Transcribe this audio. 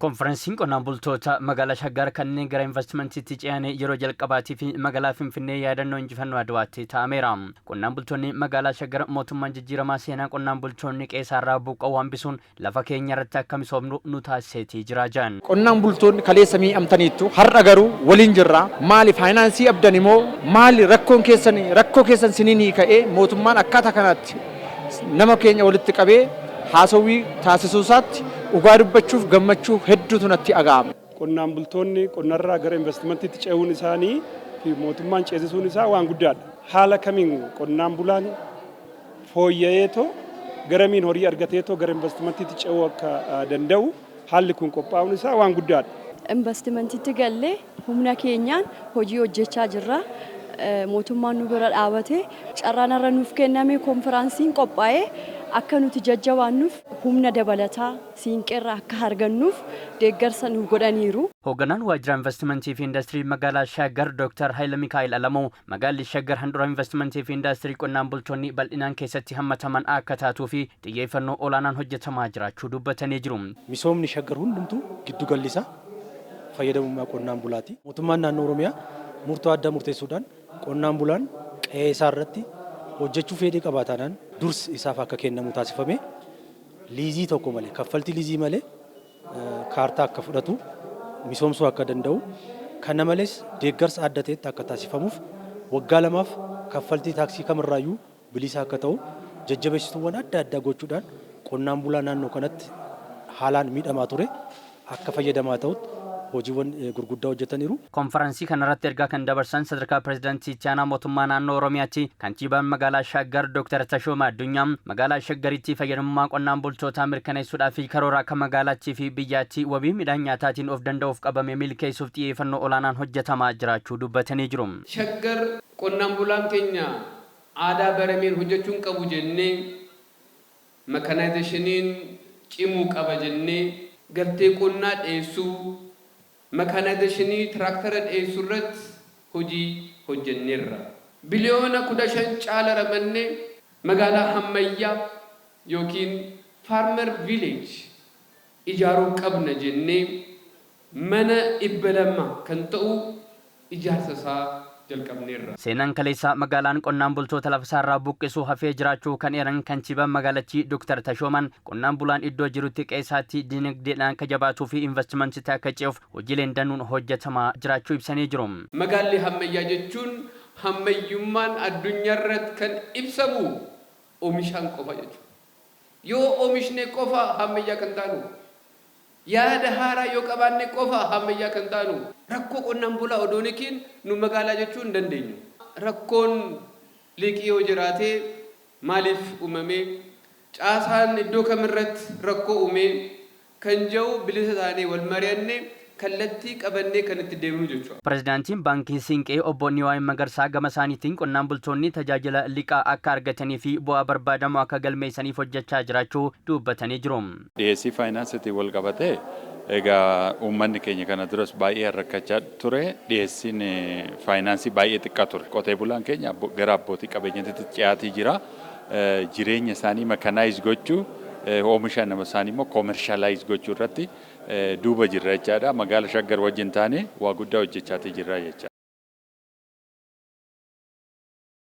Konferensiin qonnaan bultoota magaalaa Shaggar kanneen gara investimantiitti ce'an yeroo jalqabaatii fi magaalaa Finfinnee yaadannoo injifannoo Adwaatti taa'ameera. Qonnaan bultoonni magaalaa Shaggar mootummaan jijjiiramaa seenaa qonnaan bultoonni qe'eesaarraa buqqa'uu hambisuun lafa keenya irratti akka misoomnu nu taasiseetii jira jedhan. Qonnaan bultoonni kaleessa miidhamtaniittu, har'a garuu waliin jirra. Maali, faayinaansii abdan immoo maali rakkoon keessan? Rakkoo keessan siniin ka'ee mootummaan akkaataa kanaatti nama keenya walitti qabee haasawii taasisuu isaatti dhugaa dubbachuuf gammachuu hedduutu natti dhaga'ama. Qonnaan bultoonni qonnarraa gara investimantiitti ce'uun isaanii fi mootummaan ceesisuun isaa waan guddaadha. Haala kamiin qonnaan bulaan fooyya'eetoo garamiin horii argateetoo gara investimantiitti ce'uu akka danda'u haalli kun qophaa'uun isaa waan guddaadha. Investimantiitti gallee humna keenyaan hojii hojjechaa jirra. Mootummaan nu bira dhaabatee carraan irra nuuf kenname, konfiraansiin qophaa'ee akka nuti jajjabaannuuf, humna dabalataa Siinqeerraa akka argannuuf deeggarsa nuuf godhaniiru. Hoogganaan waajjira investimentii fi industirii magaalaa Shaggar Dr. Hayila Mikaa'el Alamuu magaalli Shaggar handhuura investimentii fi industirii qonnaan bultoonni bal'inaan keessatti hammataman akka taatuu fi xiyyeeffannoo olaanaan hojjetamaa jiraachuu dubbatanii jiru. Misoomni Shaggar hundumtuu giddu galli isaa fayyadamummaa qonnaan bulaati. Mootummaan naannoo Oromiyaa murtoo addaa murteessuudhaan qonnaan bulaan qe'ee isaa irratti hojjechuu fedhii qabaataanaan dursi isaaf akka kennamu taasifame, liizii tokko malee, kaffaltii liizii malee kaartaa akka fudhatu, misoomsuu akka danda'u, kana malees deeggarsa adda ta'etti akka taasifamuuf, waggaa 2f kaffaltii taaksii kamirraayyuu bilisa akka ta'u jajjabeessituuwwan adda addaa gochuudhaan qonnaan bulaa naannoo kanatti haalaan miidhamaa ture akka fayyadamaa ta'utti hojiiwwan gurguddaa hojjetaniiru. Konferansii kanarratti ergaa kan dabarsan sadarkaa pirezidaantii itti aanaa mootummaa naannoo Oromiyaatti kantiibaan magaalaa Shaggar Dr. Tashooma Addunyaa magaalaa Shaggaritti fayyadamummaa qonnaan bultootaa mirkaneessuudhaa fi karoora akka magaalaattii fi biyyaatti wabii midhaan nyaataatiin of danda'uuf qabame milkeessuuf xiyyeeffannoo olaanaan hojjetamaa jiraachuu dubbatanii jiru. Shaggar qonnaan bulaan keenya aadaa barameen hojjechuu hin qabu jennee, mekanaayizeshiniin cimuu qaba jennee, galtee qonnaa dhiyeessuu, mekaanaayizeshinii tiraaktara dhiyeessuu irratti hojii hojjenneerra. Biliyoona 15 caala ramannee magaalaa hammayyaa yookiin farmer village ijaaruu qabna jennee mana 200 kan ta'u ijaarsa isaa jalqabneerra. Seenaan kaleessa magaalaan qonnaan bultoota lafasaarraa buqqisuu hafee jiraachuu kan eeran kantiibaan magaalattii Dr. Tashoomaan qonnaan bulaan iddoo jirutti qe'eesaatti dinagdeedhaan akka jabaatuu fi investimantitti akka ce'uuf hojiileen danuun hojjetamaa jiraachuu ibsanii jiru. Magaalli hammayyaa jechuun hammayyummaan addunyaarratti kan ibsamu oomishaan qofa jechuudha. Yoo oomishne qofa hammayyaa kan taanu, yaada haaraa yoo qabaanne qofa hammayyaa kan taanu. Rakkoo qonnaan bulaa odoo nikiin nu magaalaa jechuu hin dandeenyu. Rakkoon liqii yoo jiraate maaliif uumame, caasaan iddoo kamirratti rakkoo uume kan jedhu bilisa taanee wal mari'anne kallattii qabannee kan itti deemnu jechuudha. Pirezidaantiin Baankii Siinqee obbo Niwaay Magarsaa gama isaaniitiin qonnaan bultoonni tajaajila liqaa akka argatanii fi bu'aa barbaadamu akka galmeessaniif hojjechaa jiraachuu dubbatanii jiru. Dhiyeessii faayinaansiitiin wal qabatee egaa uummanni keenya kana duras baay'ee rakkachaa ture. Dhiyeessiin faayinaansii baay'ee xiqqaa ture. Qotee bulaan keenya gara abbootii qabeenyaatti ce'aatii jira. Jireenya isaanii mechanize gochuu, oomisha nama isaanii immoo commercialize gochuu irratti duuba jirra jechaadha. Magaala Shaggar wajjin taane waa guddaa hojjechaatii jirra jecha.